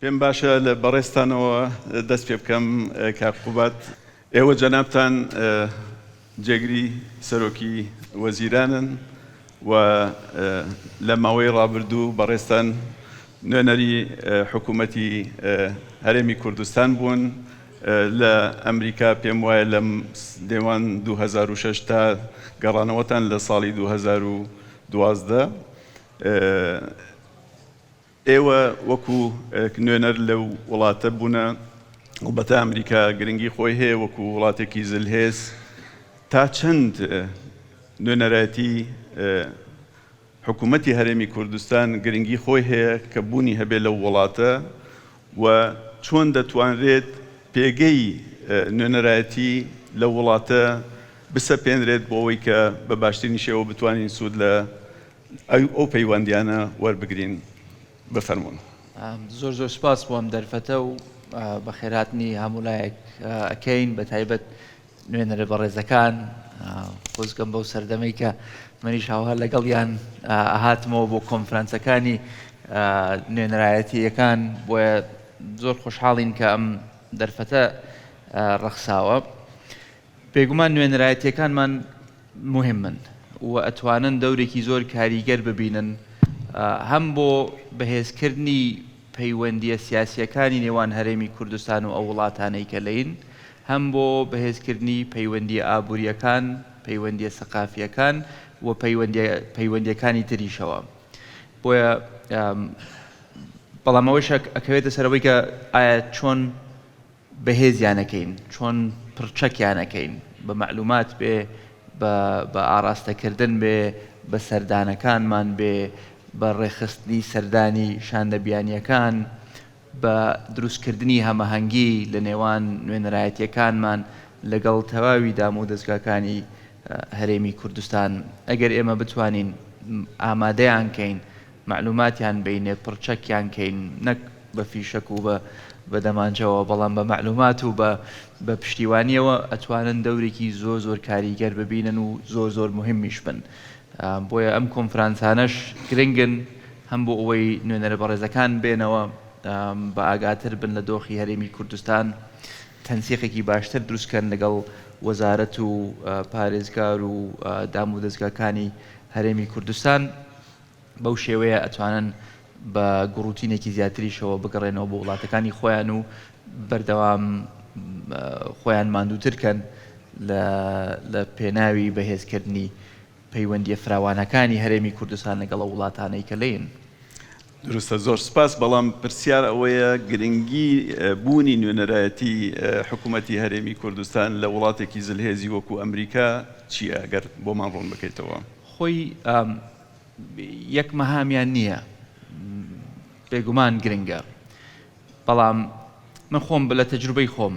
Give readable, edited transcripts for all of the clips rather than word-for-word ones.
پێم باشە لە بەڕێزتانەوە دەست پێ بکەم کاک قوباد. ئێوە جەنابتان جێگری سەرۆکی وەزیرانن و لە ماوەی ڕابردوو بەڕێزتان نوێنەری حکوومەتی هەرێمی کوردستان بوون لە ئەمریکا پێم وایە لە نێوان 2006 تا گەڕانەوەتان لە ساڵی 2012 ئێوە وەکو نوێنەر لەو وڵاتە بوونە، ئەڵبەتە ئەمریکا گرنگی خۆی هەیە وەکو وڵاتێکی زلهێز، تا چەند نوێنەرایەتی حکوومەتی هەرێمی کوردستان گرنگی خۆی هەیە کە بوونی هەبێ لەو وڵاتە و چۆن دەتوانرێت پێگەی نوێنەرایەتی لەو وڵاتە بسەپێنرێت بۆ ئەوەی کە بە باشترین شێوە بتوانین سوود لە ئەو پەیوەندیانە وەربگرین بفەرموون. زۆر زۆر سوپاس بۆ ئەم دەرفەتە و بەخێرهاتنی هەموو لایەک ئەکەین بە تایبەت نوێنەرە بەڕێزەکان خۆزگەم بەو سەردەمەی کە منیش هاوها لەگەڵیان ئەهاتمەوە بۆ کۆنفرانسەکانی نوێنەرایەتییەکان بۆیە زۆر خۆشحاڵین کە ئەم دەرفەتە ڕەخساوە. بێگومان نوێنەرایەتیەکانمان موهیمن و ئەتوانن دەورێکی زۆر کاریگەر ببینن هەم بۆ بەهێزکردنی پەیوەندیە سیاسیەکانی نێوان هەرێمی کوردستان و ئەو وڵاتانەی کە لێین، هەم بۆ بەهێزکردنی پەیوەندیە ئابوریەکان، پەیوەندیە سەقافیەکان و پەیوەندیەکانی تریشەوە. بۆیە بەڵام ئەوەیش ئەکەوێتە سەر ئەوەی کە ئایا چۆن بەهێزیان ئەکەین، چۆن پڕچەکیان ئەکەین، بە مەعلومات بێ، بە بە ئاڕاستەکردن بێ، بە سەردانەکانمان بێ، بە ڕێکخستنی سەردانی شاندە بیانییەکان، بە دروستکردنی هەمەهەنگی لە نێوان نوێنەرایەتییەکانمان لەگەڵ تەواوی دام و دەزگاکانی هەرێمی کوردستان. ئەگەر ئێمە بتوانین ئامادەیان کەین مەعلوماتیان بەینێ پڕچەکیان کەین نەک بە فیشەک و بە بە دەمانچەوە بەڵام بە مەعلومات و بە بە پشتیوانیەوە ئەتوانن دەورێکی زۆر زۆر کاریگەر ببینن و زۆر زۆر موهیمیش بن بۆیە ئەم کۆنفرانسانەش گرنگن هەم بۆ ئەوەی نوێنەرە بەڕێزەکان بێنەوە بە ئاگاتر بن لە دۆخی هەرێمی کوردستان تەنسیقێکی باشتر دروست کەن لەگەڵ وەزارەت و پارێزگار و دام و دەزگاکانی هەرێمی کوردستان. بەو شێوەیە ئەتوانن بە گوڕوتینێکی زیاتریشەوە بگەڕێنەوە بۆ وڵاتەکانی خۆیان و بەردەوام خۆیان ماندووتر کەن لە پێناوی بەهێزکردنی پەیوەندییە فراوانەکانی هەرێمی کوردستان لەگەڵ ئەو وڵاتانەی کە لێین. دروستە زۆر سوپاس، بەڵام پرسیار ئەوەیە گرنگی بوونی نوێنەرایەتی حکوومەتی هەرێمی کوردستان لە وڵاتێکی زلهێزی وەکوو ئەمریکا چییە؟ گەر بۆمان ڕوون بکەیتەوە. خۆی یەک مەهامیان نییە بێگومان گرنگە بەڵام من خۆم لە تەجروبەی خۆم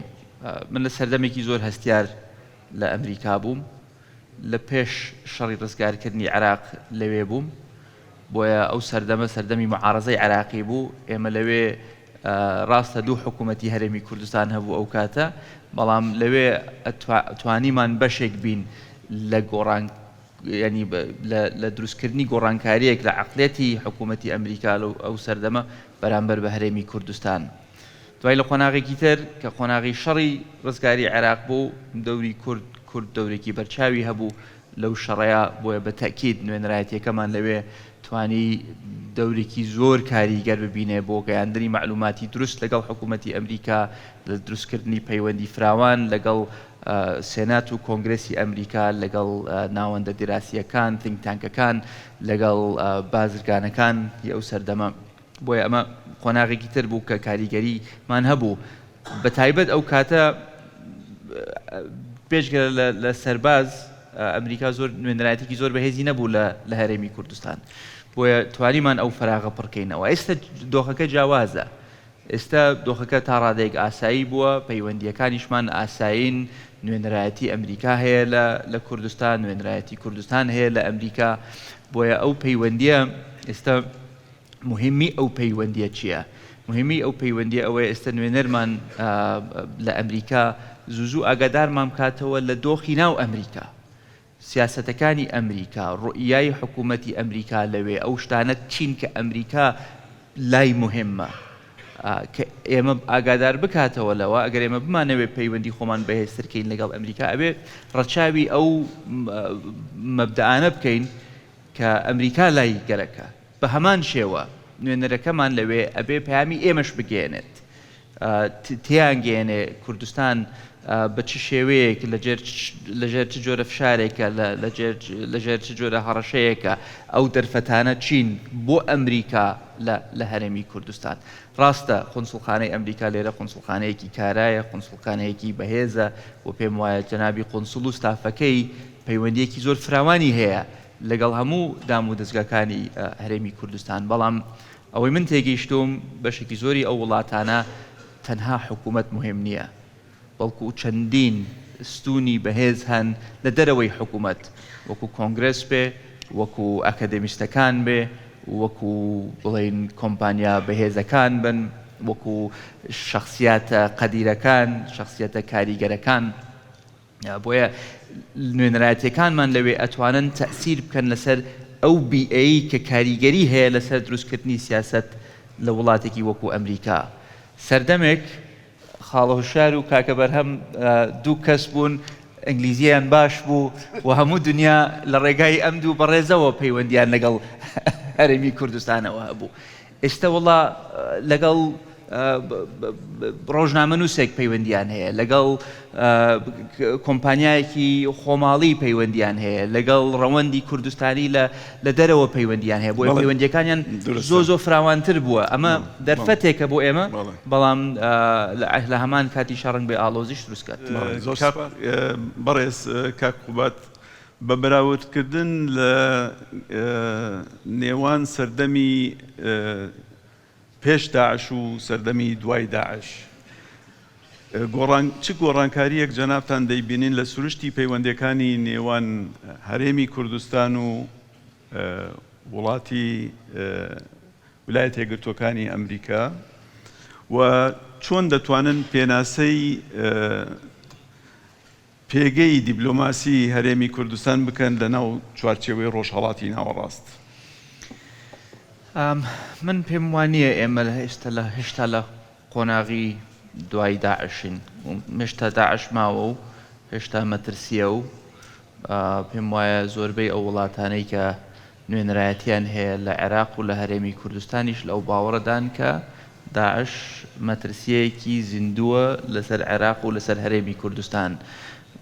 من لە سەردەمێکی زۆر هەستیار لە ئەمریکا بووم لە پێش شەڕی ڕزگارکردنی عێراق لەوێ بووم بۆیە ئەو سەردەمە سەردەمی معارەزەی عێراقی بوو ئێمە لەوێ ڕاستە دوو حکوومەتی هەرێمی کوردستان هەبوو ئەو کاتە بەڵام لەوێ توانیمان بەشێک بین لە گۆڕان یانی لە دروستکردنی گۆڕانکارییەک لە عەقڵیەتی حکوومەتی ئەمریکا لەو ئەو سەردەمە بەرامبەر بە هەرێمی کوردستان. دوای لە قۆناغێکی تر کە قۆناغی شەڕی ڕزگاری عێراق بوو، دەوری کورد کورد دەورێکی بەرچاوی هەبوو لەو شەڕەیا، بۆیە بە تەئکید نوێنەرایەتییەکەمان لەوێ توانی دەورێکی زۆر کاریگەر ببینێ بۆ گەیاندنی مەعلوماتی دروست لەگەڵ حکوومەتی ئەمریکا، لە دروستکردنی پەیوەندی فراوان لەگەڵ سێنات و کۆنگرێسی ئەمریکا، لەگەڵ ناوەندە دیراسییەکان، think tank ەکان، لەگەڵ بازرگانەکان ی ئەو سەردەمە. بۆیە ئەمە قۆناغێکی تر بوو کە کاریگەریمان هەبوو. بە تایبەت ئەو کاتە بێجگە لە سەرباز، ئەمریکا زۆر نوێنەرایەتیکی زۆر بەهێزی نەبوو لە هەرێمی کوردستان. بۆیە توانیمان ئەو فەراغە پڕکەینەوە. ئێستا دۆخەکە جیاوازە. ئێستا دۆخەکە تا ڕادەیەک ئاسایی بووە، پەیوەندییەکانیشمان ئاسایین، نوێنەرایەتی ئەمریکا هەیە لە لە کوردستان، نوێنەرایەتی کوردستان هەیە لە ئەمریکا، بۆیە ئەو پەیوەندییە ئێستا موهیمی ئەو پەیوەندییە چییە؟ موهیمی ئەو پەیوەندییە ئەوەیە ئێستا نوێنەرمان لە ئەمریکا زوو زوو ئاگادارمان بکاتەوە لە دۆخی ناو ئەمریکا، سیاسەتەکانی ئەمریکا، ڕوئیای حکوومەتی ئەمریکا لەوێ، ئەو شتانە چین کە ئەمریکا لای موهیمە. کە ئێمە ئاگادار بکاتەوە لەوە، ئەگەر ئێمە بمانەوێت پەیوەندی خۆمان بەهێزتر کەین لەگەڵ ئەمریکا ئەبێ ڕەچاوی ئەو مەبدەئانە بکەین کە ئەمریکا لای گەرەکە. بە هەمان شێوە نوێنەرەکەمان لەوێ ئەبێ پەیامی ئێمەش بگەیەنێت. تێیانگەیەنێ کوردستان بە چ شێوەیەک لەژێر چ جۆرە فشارێکە، لەژێر چ جۆرە هەڕەشەیەکە، ئەو دەرفەتانە چین بۆ ئەمریکا لە هەرێمی کوردستان. ڕاستە قونسوڵخانەی ئەمریکا لێرە قونسوڵخانەیەکی کارایە، قونسوڵخانەیەکی بەهێزە و پێم وایە جەنابی قونسوڵ و ستافەکەی پەیوەندییەکی زۆر فراوانی هەیە لەگەڵ هەموو دام و دەزگاکانی هەرێمی کوردستان، بەڵام ئەوەی من تێگەیشتووم بەشێکی زۆری ئەو وڵاتانە تەنها حکوومەت موهیم نییە، بەڵکو چەندین ستوونی بەهێز هەن لە دەرەوەی حکوومەت، وەکو کۆنگرێس بێ، وەکو ئەکادێمیستەکان بێ، وەکو بڵێین کۆمپانیا بەهێزەکان بن، وەکو شەخسیاتە قەدیرەکان، شەخسیەتە کاریگەرەکان. بۆیە نوێنەرایەتیەکانمان لەوێ ئەتوانن تەئسیر بکەن لەسەر ئەو بیئەیەی کە کاریگەری هەیە لەسەر دروستکردنی سیاسەت لە وڵاتێکی وەکو ئەمریکا. سەردەمێک خاڵە هوشیار و کاکە بەرهەم دوو کەس بوون ئینگلیزییان باش بوو و هەموو دنیا لە ڕێگای ئەم دوو بەڕێزەوە پەیوەندیان لەگەڵ هەرێمی کوردستانەوە هەبوو. ئێستا وەڵا لەگەڵ ڕۆژنامەنووسێک پەیوەندیان هەیە، لەگەڵ کۆمپانیایەکی خۆماڵی پەیوەندیان هەیە، لەگەڵ ڕەوەندی کوردستانی لە دەرەوە پەیوەندیان هەیە، بۆیە پەیوەندیەکانیان زۆر زۆر فراوانتر بووە. ئەمە دەرفەتێکە بۆ ئێمە، بەڵام لە هەمان کاتیشا ڕەنگبێ ئاڵۆزیش دروست کات. بەڕێز کاک قوباد، بە بەراوردکردن لە نێوان سەردەمی پێش داعش و سەردەمی دوای داعش، گۆڕان چ گۆڕانکارییەک جەنابتان دەیبینین لە سروشتی پەیوەندییەکانی نێوان هەرێمی کوردستان و وڵاتی ولایەتە یەکگرتووەکانی ئەمریکا و چۆن دەتوانن پێناسەی پێگەی دیبلۆماسی هەرێمی کوردستان بکەن لە ناو چوارچێوەی ڕۆژهەڵاتی ناوەڕاست؟ من پێم وا نییە ئێمە ئێستا لە هێشتا لە قۆناغی دوای داعشین. هێشتا داعش ماوە و هێشتا مەترسییە و پێم وایە زۆربەی ئەو وڵاتانەی کە نوێنەرایەتیان هەیە لە عێراق و لە هەرێمی کوردستانیش لەو باوەڕەدان کە داعش مەترسییەکی زیندووە لەسەر عێراق و لەسەر هەرێمی کوردستان،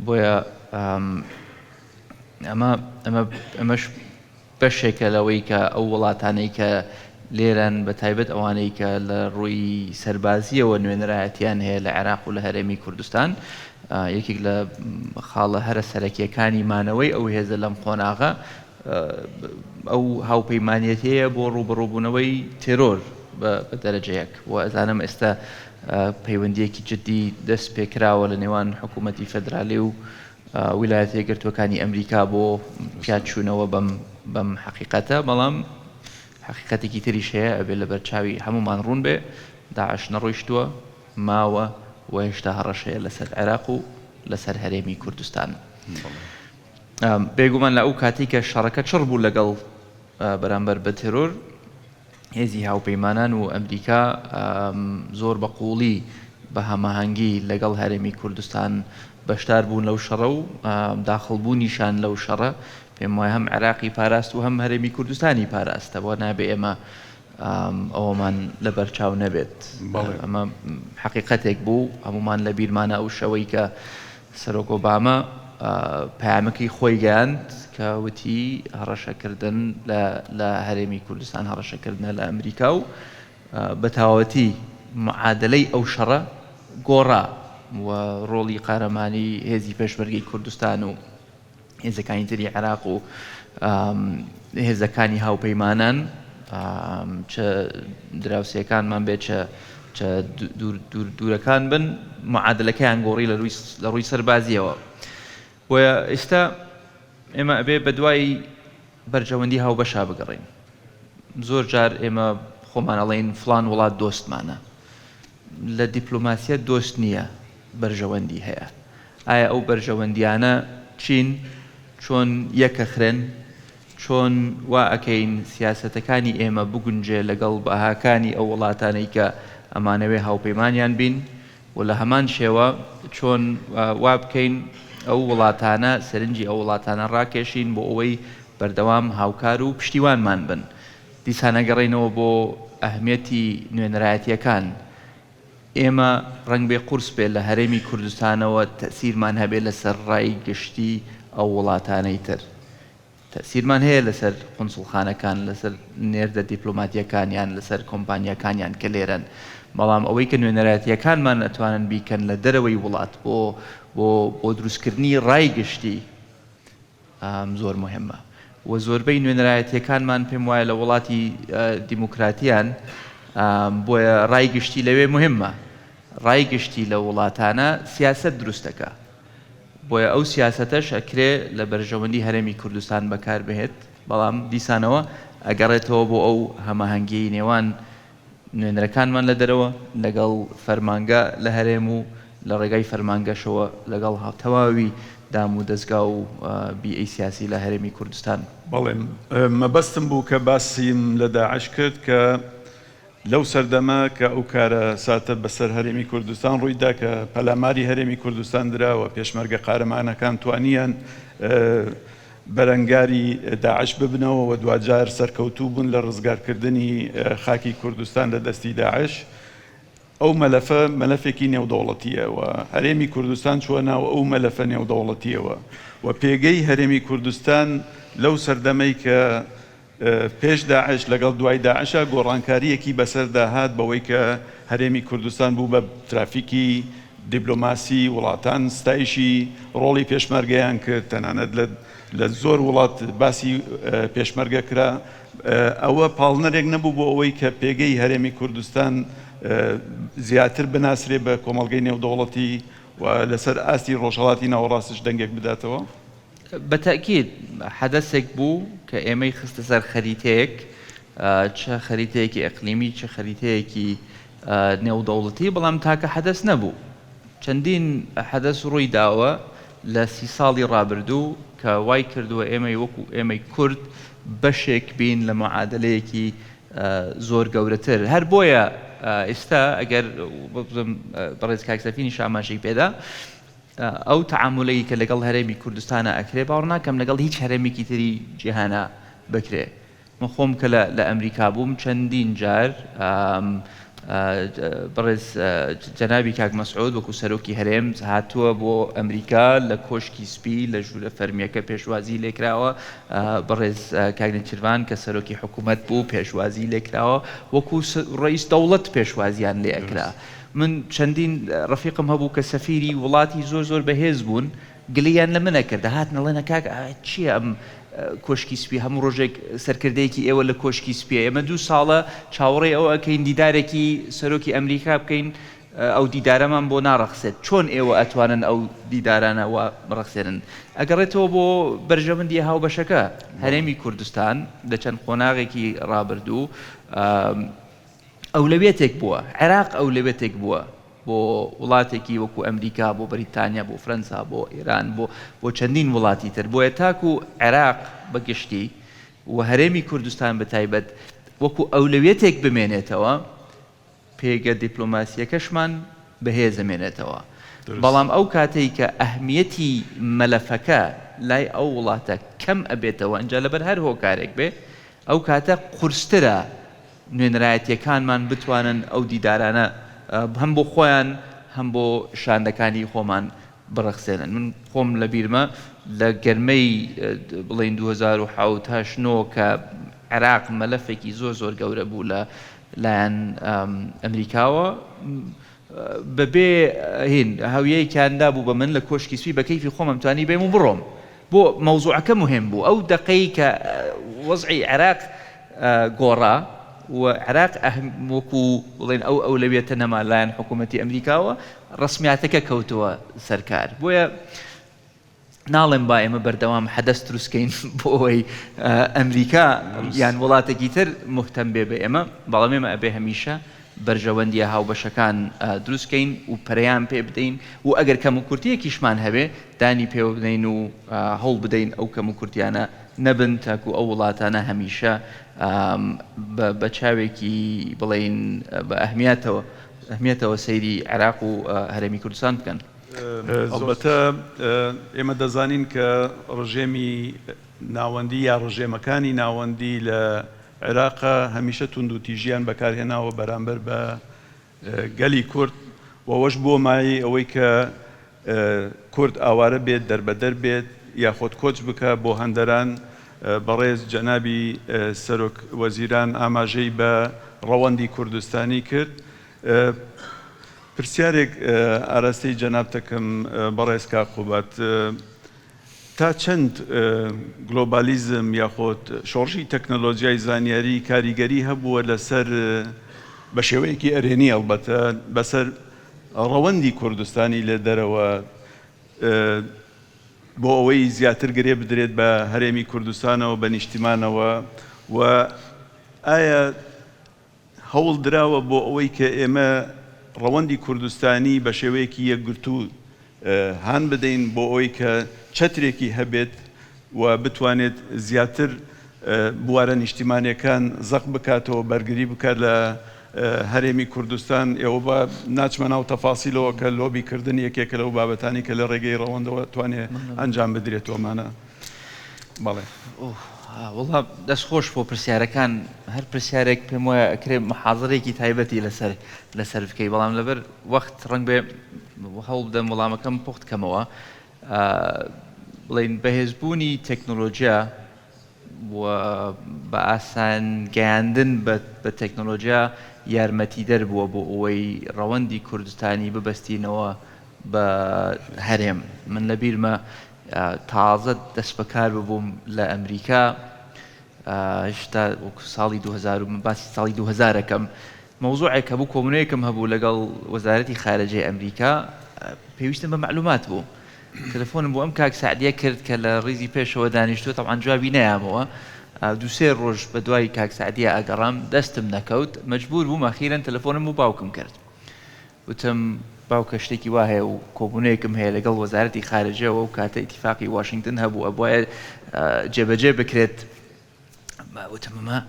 بۆیە ئەمە ئەمە ئەمەش بەشێکە لەوەی کە ئەو وڵاتانەی کە لێرەن بە تایبەت ئەوانەی کە لە ڕووی سەربازییەوە نوێنەرایەتیان هەیە لە عێراق و لە هەرێمی کوردستان یەکێک لە خاڵە هەرە سەرەکییەکانی مانەوەی ئەو هێزە لەم قۆناغە ئەو هاوپەیمانیەتیەیە بۆ ڕووبەڕووبوونەوەی تێرۆر بە دەرەجە یەک و ئەزانم ئێستا پەیوەندییەکی جدی دەست پێکراوە لە نێوان حکوومەتی فێدرالی و ویلایەتە یەکگرتووەکانی ئەمریکا بۆ پیاچوونەوە بەم بەم حەقیقەتە، بەڵام حەقیقەتێکی تریش هەیە ئەبێ لەبەر چاوی هەموومان ڕوون بێ، داعش نەڕۆیشتووە، ماوە و هێشتا هەڕەشەیە لەسەر عێراق و لەسەر هەرێمی کوردستان. بێگومان لە ئەو کاتەی کە شەڕەکە چڕ بوو لەگەڵ بەرامبەر بە تێرۆر، هێزی هاوپەیمانان و ئەمریکا زۆر بە قووڵی بە هەماهەنگی لەگەڵ هەرێمی کوردستان بەشدار بوون لەو شەڕە و داخڵبوونیشان لەو شەڕە پێم وایە هەم عێراقی پاراست و هەم هەرێمی کوردستانی پاراستەوە، نابێ ئێمە ئەوەمان لەبەرچاو نەبێت. ئەمە حەقیقەتێک بوو هەموومان لە بیرمانە ئەو شەوەی کە سەرۆک ئۆباما پەیامەکەی خۆی گەیاند کە وتی هەڕەشەکردن لە هەرێمی کوردستان هەڕەشەکردنە لە ئەمریکا و بە تەواوەتی معادلەی ئەو شەڕە گۆڕا و ڕۆڵی قارەمانی هێزی پێشمەرگەی کوردستان و هێزەکانی تری عێراق و هێزەکانی هاوپەیمانان چ دراوسێکانمان بێت چ چ دوورەکان بن معادلەکەیان گۆڕی لە ڕووی سەربازیەوە. بۆیە ئێستا ئێمە ئەبێ بە دوای بەرژەوەندی هاوبەشا بگەڕێین. زۆر جار ئێمە خۆمان ئەڵێین فڵان وڵات دۆستمانە. لە دیپلۆماسیەت دۆست نییە، بەرژەوەندی هەیە. ئایا ئەو بەرژەوەندیانە چین؟ چۆن یەکەخرێن؟ چۆن وا ئەکەین سیاسەتەکانی ئێمە بگونجێ لەگەڵ بەهاکانی ئەو وڵاتانەی کە ئەمانەوێ هاوپەیمانیان بین و لە هەمان شێوە چۆن وا بکەین ئەو وڵاتانە سەرنجی ئەو وڵاتانە ڕاکێشین بۆ ئەوەی بەردەوام هاوکار و پشتیوانمان بن. دیسان ئەگەڕێینەوە بۆ ئەهمیەتی نوێنەرایەتییەکان. ئێمە ڕەنگبێ قورس بێ لە هەرێمی کوردستانەوە تەئسیرمان هەبێ لەسەر ڕای گشتی ئەو وڵاتانەی تر. تەئسیرمان هەیە لەسەر قونسوڵخانەکان، لەسەر نێردە دیپلۆماتییەکانیان، لەسەر کۆمپانیاکانیان کە لێرەن. بەڵام ئەوەی کە نوێنەرایەتییەکانمان ئەتوانن بیکەن لە دەرەوەی وڵات بۆ بۆ بۆ دروستکردنی ڕای گشتی زۆر موهیمە و زۆربەی نوێنەرایەتییەکانمان پێم وایە لە وڵاتی دیموکراتیان بۆیە ڕای گشتی لەوێ موهیمە. ڕای گشتی لەو وڵاتانە سیاسەت دروست دەکا. بۆیە ئەو سیاسەتەش ئەکرێ لە بەرژەوەندی هەرێمی کوردستان بەکار بهێت، بەڵام دیسانەوە ئەگەڕێتەوە بۆ ئەو هەماهەنگیەی نێوان نوێنەرەکانمان لە دەرەوە لەگەڵ فەرمانگە لە هەرێم و لە ڕێگای فەرمانگەشەوە لەگەڵ تەواوی دام و دەزگا و بیئەی سیاسی لە هەرێمی کوردستان. بەڵێ مەبەستم بوو کە باسیم لە داعش کرد کە لەو سەردەمە کە ئەو کارەساتە بەسەر هەرێمی کوردستان ڕوویدا کە پەلاماری هەرێمی کوردستان درا و پێشمەرگە قارەمانەکان توانیان بەرەنگاری داعش ببنەوە و دواجار سەرکەوتوو بوون لە ڕزگارکردنی خاکی کوردستان لە دەستی داعش. ئەو مەلەفە مەلەفێکی نێودەوڵەتییە و هەرێمی کوردستان چووە ناو ئەو مەلەفە نێودەوڵەتییەوە و پێگەی هەرێمی کوردستان لەو سەردەمەی کە پێش داعش لەگەڵ دوای داعشا گۆڕانکارییەکی بەسەردا هات بەوەی کە هەرێمی کوردستان بوو بە ترافیکی دیبلۆماسی، وڵاتان ستایشی ڕۆڵی پێشمەرگەیان کرد، تەنانەت لە زۆر وڵات باسی پێشمەرگە کرا، ئەوە پاڵنەرێک نەبوو بۆ ئەوەی کە پێگەی هەرێمی کوردستان زیاتر بناسرێ بە کۆمەڵگەی نێودەوڵەتی و لەسەر ئاستی ڕۆژهەڵاتی ناوەڕاستش دەنگێک بداتەوە؟ بە تەئکید حەدەسێک بوو کە ئێمەی خستە سەر خەریتەیەک، چ خەریتەیەکی ئیقلیمی، چ خەریتەیەکی نێودەوڵەتی، بەڵام تاکە حەدەس نەبوو. چەندین حەدەس ڕووی داوە لە سی ساڵی ڕابردوو کە وای کردووە ئێمەی وەکوو ئێمەی کورد بەشێک بین لە معادەلەیەکی زۆر گەورەتر. هەر بۆیە ئیستا ئەگەر بەڕێز کاک سەفینیش ئاماژەی پێدا، ئەو تەعامولەی کە لەگەڵ هەرێمی کوردستانا ئەکرێ باوەڕ ناکەم لەگەڵ هیچ هەرێمێکی تری جیهانا بکرێ. من خۆم کە لە لە ئەمریکا بووم چەندین جار بەڕێز جەنابی کاک مەسعود وەکو سەرۆکی هەرێم هاتووە بۆ ئەمریکا لە کۆشکی سپی لە ژوورە فەرمیەکە پێشوازی لێکراوە بەڕێز کاک نێچیرڤان کە سەرۆکی حکوومەت بوو پێشوازی لێکراوە وەکو ڕئیس دەوڵەت پێشوازیان لێ ئەکرا. من چەندین ڕەفیقم هەبوو کە سەفیری وڵاتی زۆر زۆر بەهێز بوون گلەییان لە من ئەکرد دەهاتن ئەڵێن کاک چییە ئەم کۆشکی سپی هەموو ڕۆژێک سەرکردەیەکی ئێوە لە کۆشکی سپیە ئێمە دوو ساڵە چاوەڕێی ئەوە ئەکەین دیدارێکی سەرۆکی ئەمریکا بکەین ئەو دیدارەمان بۆ ناڕەخسێت چۆن ئێوە ئەتوانن ئەو دیدارانە وا بڕەخسێنن ئەگەڕێتەوە بۆ بەرژەوەندی هاوبەشەکە هەرێمی کوردستان لە چەند قۆناغێکی ڕابردوو ئەولەویەتێک بووە، عێراق ئەولەویەتێک بووە بۆ وڵاتێکی وەکو ئەمریکا، بۆ بەریتانیا، بۆ فرەنسا، بۆ ئێران، بۆ بۆ چەندین وڵاتی تر. بۆیە تاکو عێراق بە گشتی و هەرێمی کوردستان بە تایبەت وەکو ئەولەویەتێک بمێنێتەوە، پێگە دیپلۆماسییەکەشمان بەهێز ئەمێنێتەوە. بەڵام ئەو کاتەی کە ئەهمیەتی مەلەفەکە لای ئەو وڵاتە کەم ئەبێتەوە، ئینجا لەبەر هەر هۆکارێک بێ، ئەو کاتە قورسترە نوێنەرایەتییەکانمان بتوانن ئەو دیدارانە هەم بۆ خۆیان هەم بۆ شاندەکانی خۆمان بڕەخسێنن. من خۆم لە بیرمە لە گەرمەی بڵێین 2007 هەشت نۆ کە عێراق مەلەفێکی زۆر زۆر گەورە بوو لە لایەن ئەمریکاوە بەبێ هین هەویەیەکیان دابوو بە من لە کۆشکی سپی بە کەیفی خۆم ئەمتوانی بێم و بڕۆم. بۆ مەوزوعەکە موهیم بوو ئەو دەقەی کە وەزعی عێراق گۆڕا و عێراق وەکو بڵێن ئەو ئەولەویەتە نەما لایەن حکوومەتی ئەمریکاوە ڕەسمیاتەکە کەوتەوە سەر کار بۆیە ناڵێم با ئێمە بەردەوام حەدەس دروستکەین بۆ ئەوەی ئەمریکا یان وڵاتێکی تر مهتەم بێ بە ئێمە بەڵام ئێمە ئەبێ هەمیشە بەرژەوەندییە هاوبەشەکان دروست کەین و پەرەیان پێ بدەین و ئەگەر کەموکورتییەکیشمان هەبێ دانی پێوە بنێین و هەوڵ بدەین ئەو کەموکورتییانە نەبن تاکو ئەو وڵاتانە هەمیشە بە چاوێکی بڵێین بە ئەهمیەتەوە ئەهمیەتەوە سەیری عێراق و هەرێمی کوردستان بکەن. ئەڵبەتە ئێمە دەزانین کە ڕژێمی ناوەندی یا ڕژێمەکانی ناوەندی لە عێراقا هەمیشە توندوتیژیان بەکارهێناوە بەرامبەر بە گەلی کورد و ئەوەش بووە مایەی ئەوەی کە کورد ئاوارە بێت، دەربەدەر بێت یاخۆد کۆچ بکا بۆ هەندەران، بەڕێز جەنابی سەرۆک وەزیران ئاماژەی بە ڕەوەندی کوردستانی کرد. پرسیارێک ئاراستەی جەنابت دەکەم بەڕێز کاک قوباد، تا چەند گلۆبالیزم یاخۆد شۆڕشی تەکنەلۆجیای زانیاری کاریگەری هەبووە لەسەر بە شێوەیەکی ئەرێنی ئەڵبەتە بەسەر ڕەوەندی کوردستانی لە دەرەوە بۆ ئەوەی زیاتر گرێ بدرێت بە هەرێمی کوردستانەوە بە نیشتیمانەوە و ئایا هەوڵ دراوە بۆ ئەوەی کە ئێمە ڕەوەندی کوردستانی بە شێوەیەکی یەکگرتوو هان بدەین بۆ ئەوەی کە چەترێکی هەبێت و بتوانێت زیاتر بوارە نیشتیمانیەکان زەق بکاتەوە، بەرگری بکات لە هەرێمی کوردستان. ئێوە با ناچمە ناو تەفاسیلەوە کە لۆبی کردن یەکێکە لەو بابەتانەی کە لە ڕێگەی ڕەوەندەوە توانێ ئەنجام بدرێت ئەمانە. بەڵێ. وەڵا دەست خۆش بۆ پرسیارەکان هەر پرسیارێک پێم وایە ئەکرێ محازەرەیەکی تایبەتی لەسەر لەسەر بکەی بەڵام لەبەر وەخت ڕەنگ بێ هەوڵ بدەم وەڵامەکەم پوخت کەمەوە بڵێین بەهێزبوونی تەکنۆلۆژیا و بە ئاسان گەیاندن بە تەکنۆلۆژیا یارمەتیدەر بووە بۆ ئەوەی ڕەوەندی کوردستانی ببەستینەوە بە هەرێم من لەبیرمە تازە دەستبەکار ببووم لە ئەمریکا هێشتا وەکو ساڵی 2000 من باسی ساڵی 2000 ئەکەم مەوزوعێک هەبوو کۆبوونەوەیەکم هەبوو لەگەڵ وەزارەتی خارجەی ئەمریکا پێویستم بە مەعلومات بوو تەلەفۆنم بۆ ئەم کاک سەعدیە کرد کە لە ڕیزی پێشەوە دانیشتووە تەبعەن جوابی نەیامەوە دوو سێ ڕۆژ بە دوای کاک سەعدیە ئەگەڕام دەستم نەکەوت مەجبور بووم ئەخیرەن تەلەفۆنم بۆ باوکم کرد وتم، باوکە شتێکی وا هەیە و کۆبوونەیەکم هەیە لەگەڵ وەزارەتی خارجە و ئەو کاتە ئیتیفاقی واشنگتن هەبوو ئەبوایە جێبەجێ بکرێت. وتم ئەمە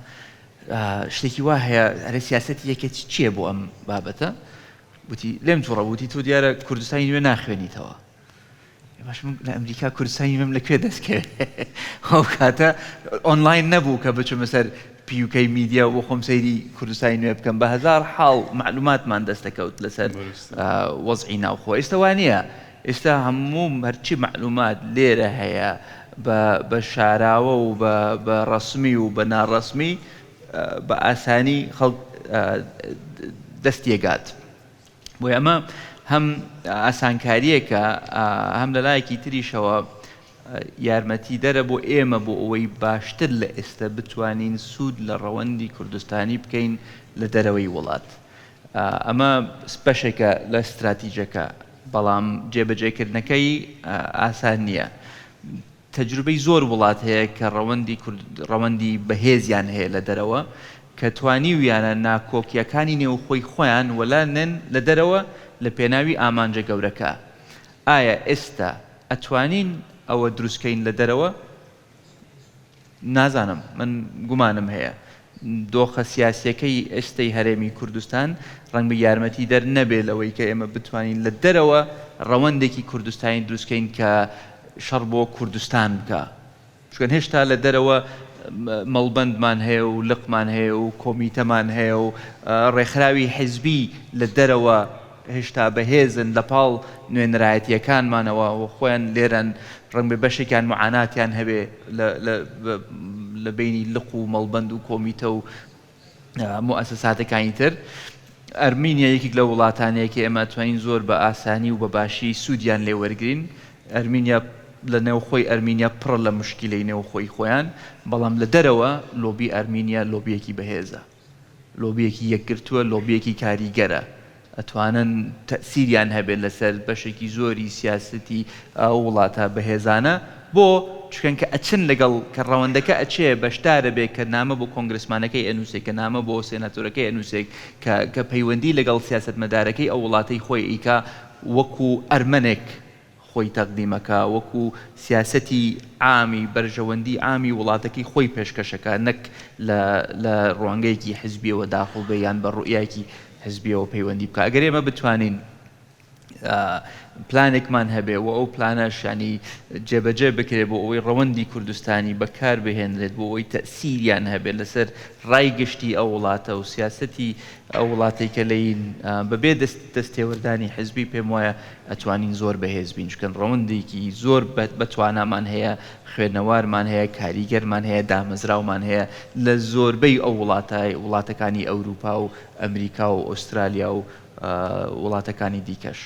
شتێکی وا هەیە ئەرێ سیاسەتی یەکێتی چییە بۆ ئەم بابەتە؟ وتی لێم تووڕە بوو وتی تۆ دیارە کوردستانی نوێ ناخوێنیتەوە. باش من لە ئەمریکا کوردستانی نوێم لە کوێ دەست کەوێ؟ ئەو کاتە ئۆنلاین نەبوو کە بچمە سەر PUK میدیا و بۆ خۆم سەیری کوردستانی نوێ بکەم بە هەزار حاڵ مەعلوماتمان دەست دەکەوت لەسەر وەزعی ناوخۆ ئێستا وا نییە ئێستا هەموو هەرچی مەعلومات لێرە هەیە بە شاراوە و بە ڕەسمی و بە ناڕەسمی بە ئاسانی خەڵک دەستیەگات. بۆیە ئەمە هەم ئاسانکارییەکە هەم لە لایەکی تریشەوە یارمەتیدەرە بۆ ئێمە بۆ ئەوەی باشتر لە ئێستە بتوانین سوود لە ڕەوەندی کوردستانی بکەین لە دەرەوەی وڵات. ئەمە بەشێکە لە ستراتیجەکە، بەڵام جێبەجێکردنەکەی ئاسان نییە. تەجروبەی زۆر وڵات هەیە کە ڕەوەندی کورد ڕەوەندی بەهێزیان هەیە لە دەرەوە کە توانیویانە ناکۆکیەکانی نێوخۆی خۆیان وەلا نێن لە دەرەوە لە پێناوی ئامانجە گەورەکە. ئایا ئێستا ئەتوانین ئەوە دروست کەین لە دەرەوە؟ نازانم من گومانم هەیە دۆخە سیاسیەکەی ئێستەی هەرێمی کوردستان ڕەنگبێ یارمەتیدەر نەبێ لەوەی کە ئێمە بتوانین لە دەرەوە ڕەوەندێکی کوردستانی دروست کەین کە شەڕ بۆ کوردستان بکا چونکە هێشتا لە دەرەوە مەڵبەندمان هەیە و لقمان هەیە و کۆمیتەمان هەیە و ڕێکخراوی حیزبی لە دەرەوە هێشتا بەهێزن لە پاڵ نوێنەرایەتییەکانمانەوە و خۆیان لێرەن، ڕەنگبێ بەشێکیان موعاناتیان هەبێ لە بەینی لق و مەڵبەند و کۆمیتە و موئەسەساتەکانی تر. ئەرمینیا یەکێک لەو وڵاتانەیە کە ئێمە ئەتوانین زۆر بە ئاسانی و بە باشی سوودیان لێ وەرگرین. ئەرمینیا لە نێوخۆی ئەرمینیا پڕە لە موشکیلەی نێوخۆی خۆیان، بەڵام لە دەرەوە لۆبی ئەرمینیا لۆبییەکی بەهێزە. لۆبییەکی یەکگرتووە، لۆبییەکی کاریگەرە، ئەتوانن تەئسیریان هەبێت لەسەر بەشێکی زۆری سیاسەتی ئەو وڵاتە بەهێزانە، بۆ؟ چونکە کە ئەچن لەگەڵ کە ڕەوەندەکە ئەچێ بەشدارەبێ کە نامە بۆ کۆنگرسمانەکەی ئەنووسێ، کە نامە بۆ سێناتۆرەکەی ئەنووسێ، کە کە پەیوەندی لەگەڵ سیاسەتمەدارەکەی ئەو وڵاتەی خۆی ئەیکا وەکوو ئەرمەنێک. خۆی تەقدیمەکا، وەکو سیاسەتی عامی بەرژەوەندی عامی وڵاتەکەی خۆی پێشکەشەکا نەک لە لە ڕوانگەیەکی حزبیەوە داخڵ بێ یان بە ڕوئیایەکی حزبیەوە پەیوەندی بکا. ئەگەر ئێمە بتوانین پلانێکمان هەبێ و ئەو پلانەش یانی جێبەجێ بکرێ بۆ ئەوەی ڕەوەندی کوردستانی بەکار بهێنرێت بۆ ئەوەی تەئسیریان هەبێت لەسەر ڕای گشتی ئەو وڵاتە و سیاسەتی ئەو وڵاتەی کە لێین بەبێ دەست دەستێوەردانی حزبی پێم وایە ئەتوانین زۆر بەهێز بین چونکە ڕەوەندێکی زۆر بەتوانامان هەیە خوێنەوارمان هەیە کاریگەرمان هەیە دامەزراومان هەیە لە زۆربەی ئەو وڵاتە وڵاتەکانی ئەوروپا و ئەمریکا و ئوسترالیا و وڵاتەکانی دیکەش.